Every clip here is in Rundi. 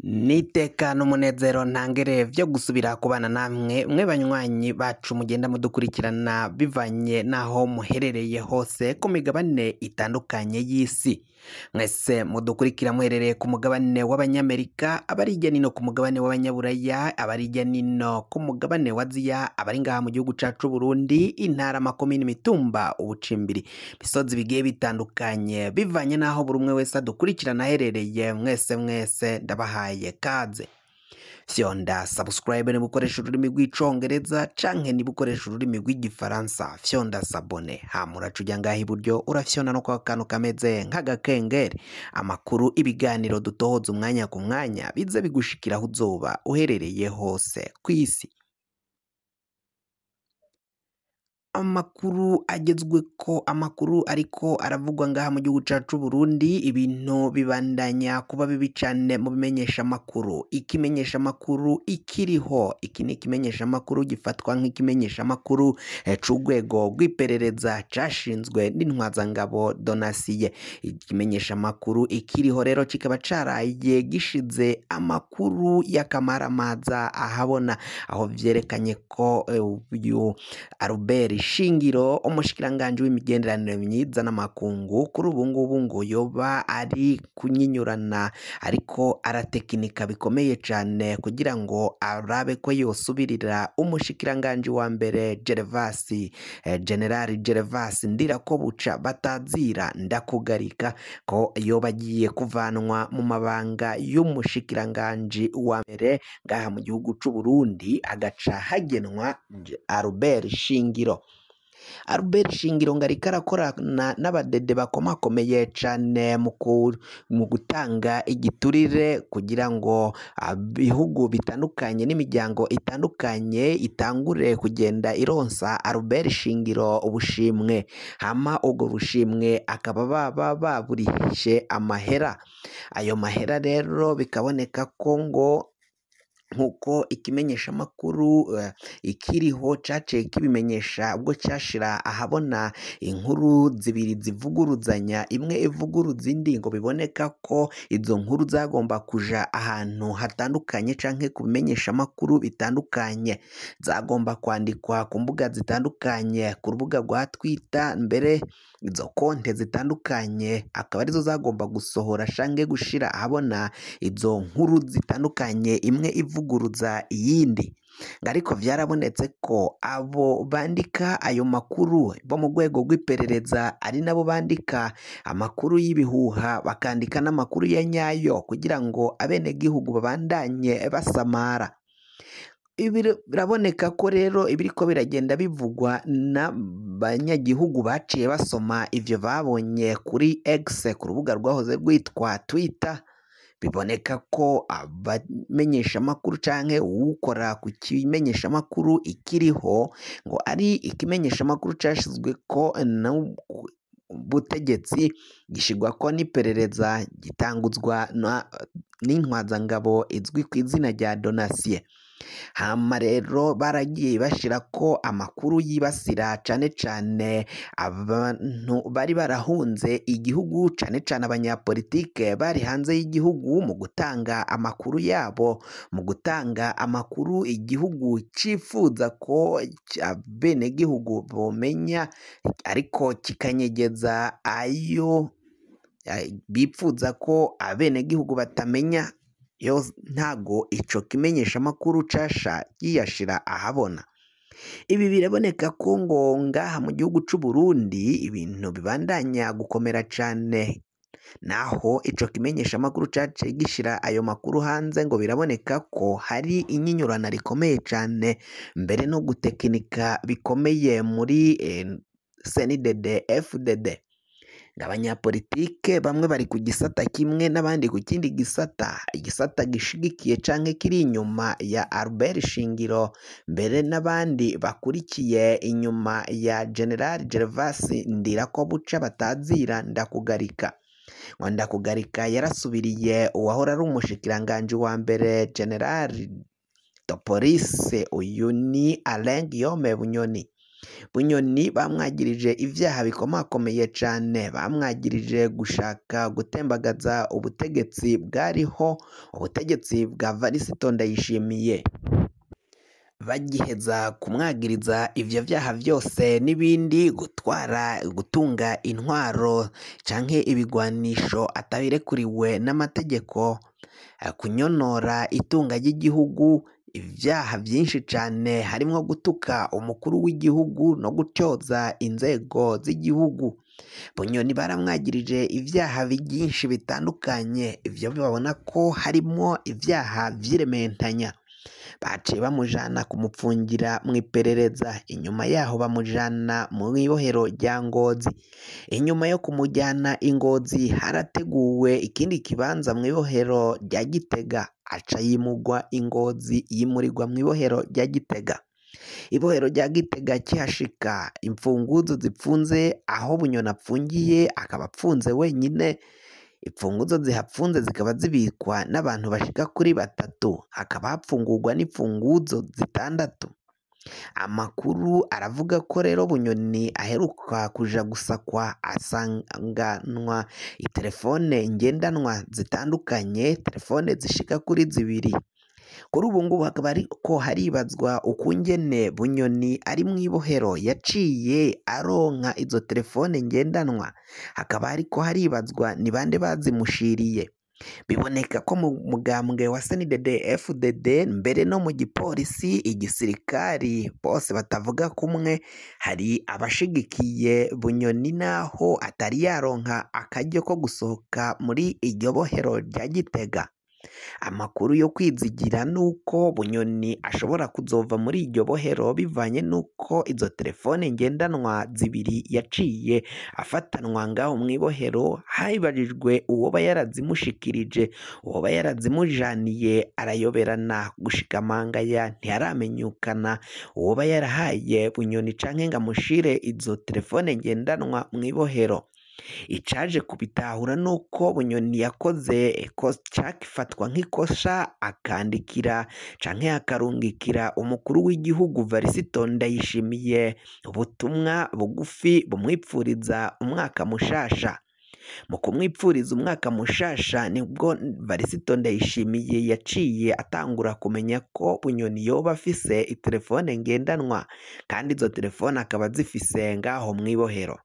N'iteka n'umunezero ntangere vyo gusubira kubana namwe mwe banywanyi bacu mugenda mudukurikirana bivanye n'aho muherereye hose ku migabane itandukanye y'isi. Mwese mudukurikira muherereye ku mugabane w'Abanyamerika, abari hirya nino ku mugabane w'Abanyaburaya, abari hirya nino ku mugabane wa Aziya, abari ngaha mu gihugu cacu c'Uburundi, intara, amakomine, imitumba, ubucimbiri, imisozi bigiye bitandukanye, bivanye n'aho buri umwe wese adukurikirana aherereye, mwese mwese ndabahaye kaze. Fyonda subscribe niba ukoresha ururimi rw'icongereza canke niba ukoresha ururimi rw'igifaransa, fyonda s'abonner, hama uraca uja ngaha iburyo urafyonda no kwa kantu kameze nk'agakengeri. Amakuru, ibiganiro dutohoza umwanya ku mwanya bize bigushikira aho uzoba uherereye hose kw'isi. Amakuru agezweko, amakuru ariko aravugwa ngaha mu gihugu cacu c'Uburundi, ibintu bibandanya kuba bibi cane mu bimenyeshamakuru. Ikimenyeshamakuru ikiriho, iki ni ikimenyeshamakuru gifatwa nk'ikimenyeshamakuru c'urwego rw'iperereza cashinzwe n'intwazangabo Donasiye. Ikimenyeshamakuru ikiriho rero kikaba caraye gishize amakuru y'akamaramaza ahabona, aho vyerekanye ko uyu Albert Shingiro umushikiranganji w'imigenderanire myiza n'amakungu kuri ubu ngubu ngo yoba ari kunyinyurana, ariko aratekinika bikomeye cane kugira ngo arabe ko yosubirira umushikiranganji wa mbere Gervasi, General Gervasi Ndirakobuca batazira ndakugarika, ko yoba agiye kuvanwa mu mabanga y'umushikiranganji wa mbere ngaha mu gihugu c'Uburundi, agaca hagenwa Albert Shingiro. Albert Shingiro ngo ariko arakorana n'abadede bakomakomeye cane mu gutanga igiturire kugira ngo ibihugu bitandukanye n'imiryango itandukanye itangure kugenda ironsa Albert Shingiro ubushimwe, hama ubwo bushimwe akaba baba baburihishe amahera. Ayo mahera rero bikaboneka ko ngo nkuko ikimenyeshamakuru ikiriho caciye kibimenyesha ubwo cashira ahabona inkuru zibiri zivuguruzanya, imwe ivuguruza indi, ngo biboneka ko izo nkuru zagomba kuja ahantu hatandukanye canke ku bimenyeshamakuru bitandukanye, zagomba kwandikwa ku mbuga zitandukanye, ku rubuga rwa Twitter, mbere izo konte zitandukanye akaba arizo zagomba gusohora canke gushira ahabona izo nkuru zitandukanye, imwe ivuguruza iyindi. Ariko vyarabonetse ko abo bandika ayo makuru bo mu rwego rw'iperereza ari nabo bandika amakuru y'ibihuha, bakandika n'amakuru ya nyayo kugira ngo abenegihugu babandanye basamara. Biraboneka ko rero ibiriko biragenda bivugwa n'abanyagihugu baciye basoma ivyo babonye kuri X, ku rubuga rwahoze rwitwa Twitter, biboneka ko abamenyeshamakuru canke uwukora ku kimenyeshamakuru ikiriho ngo ari ikimenyeshamakuru cashizweko n'ubutegetsi, gishirwako n'iperereza, gitanguzwa n'intwazangabo izwi kw'izina rya Donasiye. Hama rero baragiye bashirako amakuru yibasira cane cane abantu bari barahunze igihugu, cane cane abanyapolitike bari hanze y'igihugu, mu gutanga amakuru yabo, mu gutanga amakuru igihugu cifuza ko abenegihugu bomenya, ariko kikanyegeza ayo bipfuza ko abenegihugu batamenya. Yo ntago ico kimenyeshamakuru casha giyashira ahabona. Ibi biraboneka ko ngo ngaha mu gihugu c'Uburundi ibintu bibandanya gukomera cane, naho ico kimenyeshamakuru caciye gishira ayo makuru hanze, ngo biraboneka ko hari inyinyurana rikomeye cane, mbere no gutekinika bikomeye muri CNDD FDD. Abanyapolitike bamwe bari ku gisata kimwe n'abandi ku kindi gisata, igisata gishigikiye canke kiri inyuma ya Albert Shingiro, mbere n'abandi bakurikiye inyuma ya General Gervasi Ndirakobuca batazira Ndakugarika. Ngo Ndakugarika yarasubiriye uwahora ari umushikiranganji wa mbere General de Police, uyu ni Alain Guillaume Bunyoni. Bunyoni bamwagirije ivyaha bikomakomeye cane, bamwagirije gushaka gutembagaza ubutegetsi bwariho, ubutegetsi bwa Varisito Ndayishimiye. Bagiheza kumwagiriza ivyo vyaha vyose n'ibindi, gutwara, gutunga intwaro canke ibigwanisho atabirekuriwe n'amategeko, kunyonora itunga ry'igihugu, ivyaha vyinshi cane harimwo gutuka umukuru w'igihugu no gutyoza inzego z'igihugu. Bunyoni baramwagirije ivyaha vyinshi bitandukanye, ivyo babona ko harimwo ivyaha vy'irementanya. Baciye bamujana kumupfungira mw'iperereza, inyuma yaho bamujana mw'ibohero rya Ngozi. Inyuma yo kumujyana i Ngozi harateguwe ikindi kibanza mw'ibohero rya Gitega, aca yimugwa i Ngozi yimurirwa mw'ibohero rya Gitega. Ibohero rya Gitega kihashika imfunguzo zipfunze aho Bunyoni apfungiye, akaba apfunze wenyine. Imfunguzo zihapfunze zikaba zibikwa n'abantu bashika kuri batatu, hakaba hapfungurwa n'imfunguzo zitandatu. Amakuru aravuga ko rero Bunyoni aheruka kuja gusakwa asanganwa itelefone ngendanwa zitandukanye, telefone zishika kuri zibiri. Kuri ubu ngubu hakaba ariko haribazwa ukungene Bunyoni ari mw'ibohero yaciye aronka izo telefone ngendanwa, hakaba hariko haribazwa ni bande bazimushiriye. Biboneka ko mu mugambwe wa CNDD FDD mbere no mu gipolisi, igisirikari bose batavuga kumwe, hari abashigikiye Bunyoni naho atari yaronka akaryo ko gusohoka muri iryo bohero rya Gitega. Amakuru yo kwizigira nuko Bunyoni ashobora kuzova muri iryo bohero bivanye nuko izo telefone ngendanwa zibiri yaciye afatanwa ngaho mw'ibohero, hibajijwe uwoba yarazimushikirije, uwoba yarazimujaniye arayoberana gushika mangaya ntiharamenyukana uwoba yarahaye Bunyoni canke ngo amushire izo telefone ngendanwa mw'ibohero. Icaje kubitahura nuko Bunyoni yakoze cakifatwa nk'ikosa, akandikira canke akarungikira umukuru w'igihugu Varisito Ndayishimiye ubutumwa bugufi bumwipfuriza umwaka mushasha. Mu kumwipfuriza umwaka mushasha nibwo Varisito Ndayishimiye yaciye atangura kumenya ko Bunyoni yoba afise itelefone ngendanwa, kandi izo telefone akaba azifise ngaho mw'ibohero.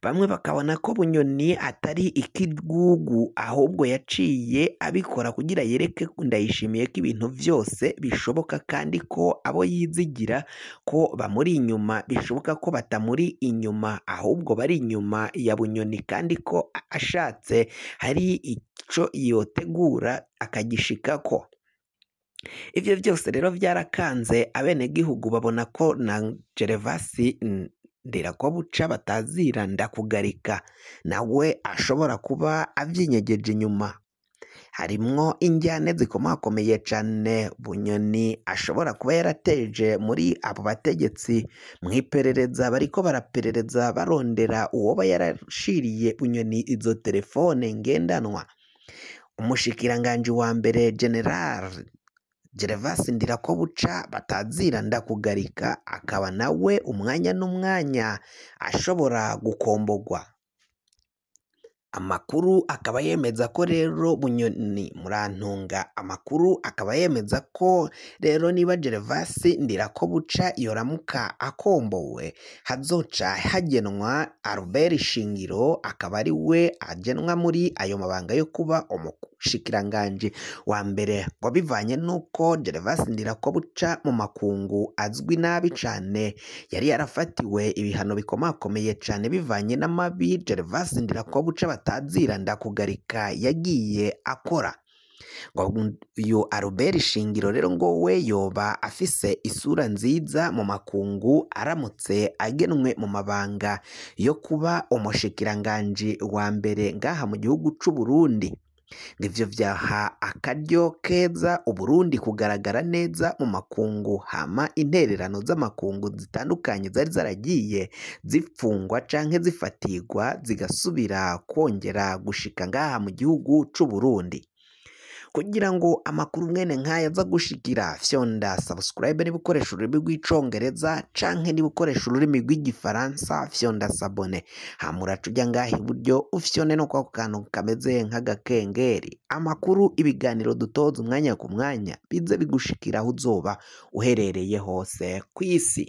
Bamwe bakabona ko Bunyoni atari ikigugu, ahubwo yaciye abikora kugira yereke Ndayishimiye ko ibintu vyose bishoboka, kandi ko abo yizigira ko bamuri inyuma bishoboka ko batamuri inyuma, ahubwo bari inyuma ya Bunyoni, kandi ko ashatse hari ico yotegura akagishikako. Ivyo vyose rero vyarakanze abenegihugu, babona ko na Gervasi Ndirakobuca batazira Ndakugarika nawe ashobora kuba avyinyegeje inyuma. Harimwo injyane zikomakomeye cane Bunyoni ashobora kuba yarateje muri abo bategetsi mw'iperereza, bariko baraperereza barondera uwoba yarashiriye Bunyoni izo telefone ngendanwa. Umushikiranganji wa mbere General Gervasi Ndirakobuca batazira Ndakugarika akaba nawe umwanya n'umwanya ashobora gukombogwa. Amakuru akaba yemeza ko rero Bunyoni murantunga, amakuru akaba yemeza ko rero niba Gervasi Ndirakobuca yoramuka akombowe, hazoca hagenwa Albert Shingiro akaba ari we agenwa muri ayo mabanga yo kuba umushikiranganji wa mbere, ngo bivanye nuko Gervasi Ndirakobuca mu makungu azwi nabi cane, yari yarafatiwe ibihano bikomakomeye cane bivanye n'amabi Gervasi Ndirakobuca batazira Ndakugarika yagiye akora. Ngo uyu Albert Shingiro rero ngo we yoba afise isura nziza mu makungu aramutse agenwe mu mabanga yo kuba umushikiranganji wa mbere ngaha mu gihugu c'u Burundi. Ngo ivyo vyaha akaryo keza Uburundi kugaragara neza mu makungu, hama intererano z'amakungu zitandukanye zari zaragiye zifungwa canke zifatirwa zigasubira kongera gushika ngaha mu gihugu c'u Burundi. Kugira ngo amakuru mwene nk'aya aza gushikira, fyonda subscribe niba ukoresha ururimi rw'icongereza, canke niba ukoresha ururimi rw'igifaransa fyonda s'abonner. Hama uraca uja ngaha iburyo ufyonde no kwako kantu kameze nk'agakengeri. Amakuru, ibiganiro dutoza umwanya ku mwanya bize bigushikira aho uzoba uherereye hose kw'isi.